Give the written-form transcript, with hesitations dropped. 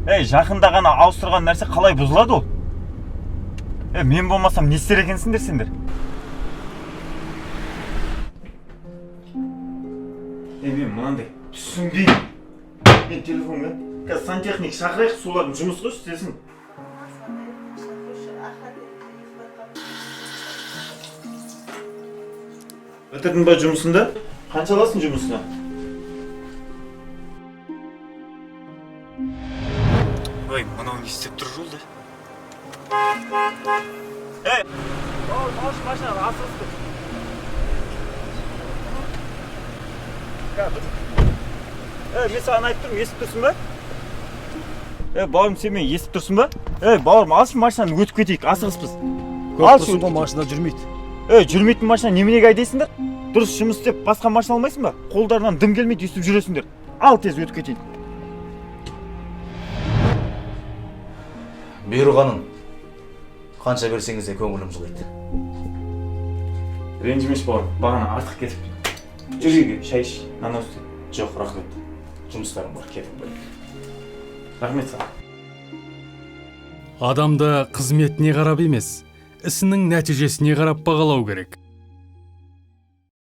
Ей, жақында ғана ауыстырған нәрсе қалай бұзылады ол? Е, мен болмасам не істер екенсіңдер сендер? Е, мен мынандай түсінбеймін. Мен телефонға қазір сантехник шақырайық, солардың жұмысы ғой, істесін. Бітірдің ба жұмысыңды? Қанша аласың жұмысына? Ой, мынау не істеп тұр жолда? Ей! Бауырым, алшы машинаны, асығыс тұр. Ей, мен саған айтып тұрмын, естіп тұрсың ба? Ей, бауырым, сен мені естіп тұрсың ба? Ей, бауырым, алшы машинаны, өтіп кетейік, асығыспыз. Көріп Алшы, тұрсың ғой, өтіп машина жүрмейді. Ей, жүрмейтін машина неменеге айдайсыңдар? Дұрыс жұмыс істеп, басқа машина алмайсың ба? Қолдарынан дым келмейді, өйстіп жүресіңдер. Ал тез өтіп кетейін. Бұйырғанын қанша берсеңіз де көңілім жылиды. Ренжімеші, бауырым, бағана артық кетіпті. Жүр үйге, шай іш, нан ауыз. Жоқ, рахмет. Жұмыстарым бар, кетіп қояйын. Рахмет саған. Адамды қызметіне қарап емес, ісінің нәтижесіне қарап бағалау керек.